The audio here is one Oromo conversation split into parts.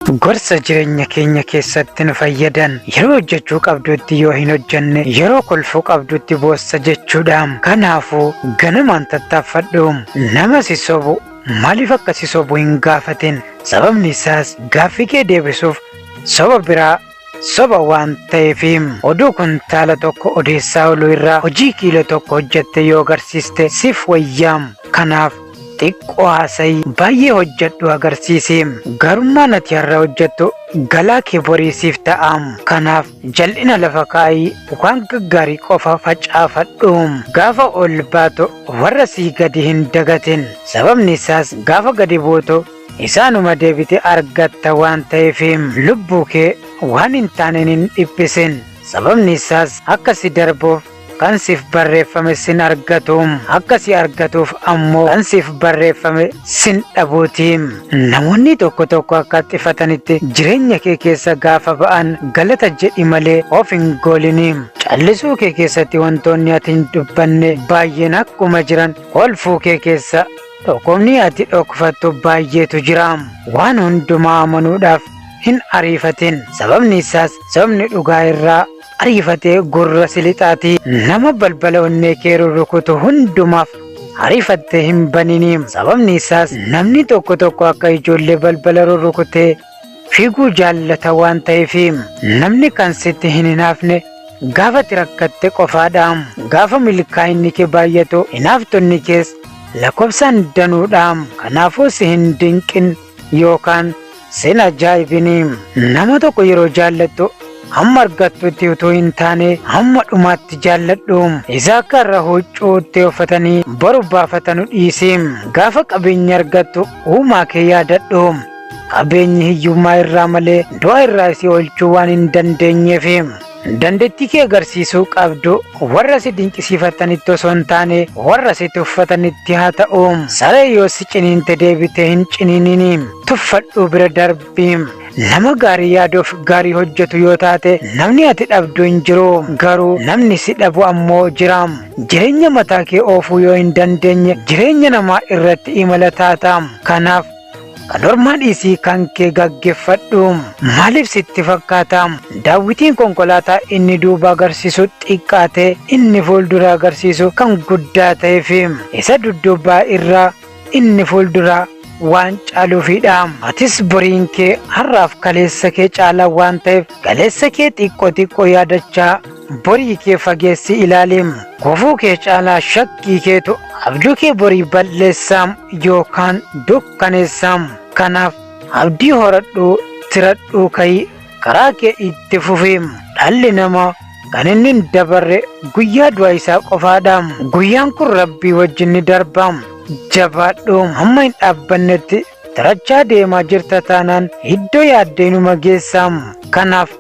Gorsa jireenya keenya keessatti nu fayyadan yeroo hojjechuu qabdutti yoo hin hojjenne yeroo kolfuu qabdutti boossa jechuudha. Kanaafuu ganamaan tattaaffadhu. Nama si sobu maaliif akka si sobu hin gaafatin. Sababni isaas gaaffii kee deebisuuf soba biraa soba waan ta'eef. Oduu kuntaala tokko odeessaa ooluu irraa hojii kiiloo tokko hojjette yoo agarsiiste siif wayyaam. Kanaaf xiqqoo haasa'i, baay'ee hojjedhu agarsiisi. Garummaan ati har'a hojjettu galaa kee borii siif ta'a. Kanaaf jal'ina lafa kaa'ii waan gaggaarii qofa facaafadhu. Gaafa ol baatu warra sii gadi hin dagatin. Sababni isaas gaafa gadi buutu isaanuma deebite argatta waan ta'eef. Lubbuu kee waan hin taaneen hin dhiphisin. Sababni isaas akka si darbuuf kan siif barreeffame sin argatu, akka si argatuuf ammoo kan siif barreeffame sin dhabuuti. Namoonni tokko tokko akka xifatanitti jireenya kee keessa gaafa ba'an galata jedhi malee of hin goolini. Callisuu kee keessatti wantoonni ati hin dubbanne baay'een akkuma jiran, kolfuu kee keessa dhukkubni ati dhokfattu baay'eetu jira. Waan hundumaa amanuudhaaf hin ariifatin. Sababni isaas sababni dhugaa irraa ariifatee gurra si lixaati. Nama balbala onnee kee rurrukutu hundumaaf ariifattee hin banini. Sababni isaas namni tokko tokko akka ijoollee balbala rurrukutee fiiguu jaallata waan ta'eef. Namni kan sitti hin hinaafne gaafa ati rakkatte qofaadha. Gaafa milkaa'inni kee baay'atu hinaaftonni kees lakkoofsaan danuudha. Kanaafuu si hin dinqin yookaan sin ajaa'ibini. Nama tokko yeroo jaallattu hamma argattutti utuu hin taane hamma dhumaatti jaalladhu. Isa akka irra huccuutti uffatanii boru baafatanu dhiisi. Gaafa qabeenya argattu uumaa kee yaadadhu. Qabeenyi hiyyummaa irraa malee du'a irraa si oolchuu waan hin dandeenyeef. Dandeettii kee agarsiisuu qabdu warra si dinqisiifatanitti osoo hin taane warra si tuffatanitti haa ta'u. Saree yoo si ciniinte deebitee hin ciniinini. Tuffadhuu bira darbi. Nama gaarii yaaduuf gaarii hojjetu yoo taate namni ati dhabdu hin jiru. Garuu namni si dhabu ammoo jira. Jireenya mataa kee oofuu yoo hin dandeenye jireenya namaa irratti imala taata. Kanaaf kan ormaa dhiisii kan kee gaggeeffadhu. Maaliif sitti fakkaata? Daawwitiin konkolaataa inni duuba agarsiisu xiqqaatee inni fuuldura agarsiisu kan guddaa ta'eef isa dudduubaa irraa inni fuulduraa waan caaluufidha. Atis boriin kee har'aaf kaleessa kee caalaa waan ta'eef kaleessa kee xiqqoo xiqqoo yaadachaa borii kee fageessi ilaali. Gufuu kee caalaa shakkii keetu abjuu kee borii balleessaam yookaan dukkaneessaam. Kanaaf abdii horadhuu tiradhuu ka'ii karaa kee itti fufi. Dhalli namaa kan inni hin dabarre guyyaa du'a isaa qofaadha. Guyyaan kun Rabbii wajjin ni darba. Jabaadhu, hamma hin dhaabbannetti tirachaa deemaa jirta taanaan iddoo yaaddee inuma geessa. Kanaaf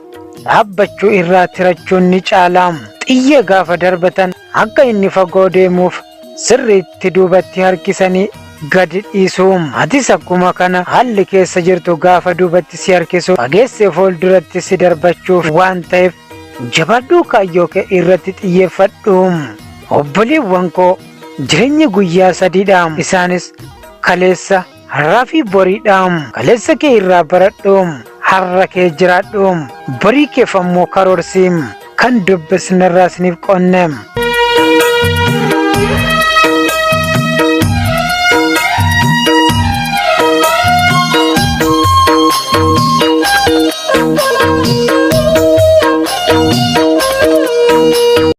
dhaabbachuu irraa tirachuun ni caala. Xiyya gaafa darbatan akka inni fagoo deemuuf sirriitti duubatti harkisanii gadi dhiisu. Atis akkuma kana haalli keessa jirtu gaafa duubatti si harkisu fageessee fuulduratti si darbachuuf waan ta'eef jabaadhuu kaayyoo kee irratti xiyyeeffadhu. Obboleewwan koo, jireenyi guyyaa sadiidha. Isaanis kaleessa, har'aa fi boriidha. Kaleessa kee irraa baradhu, har'a kee jiraadhu, borii keef ammoo karoorsi. Kan dubbisnerraa isiniif qoonne.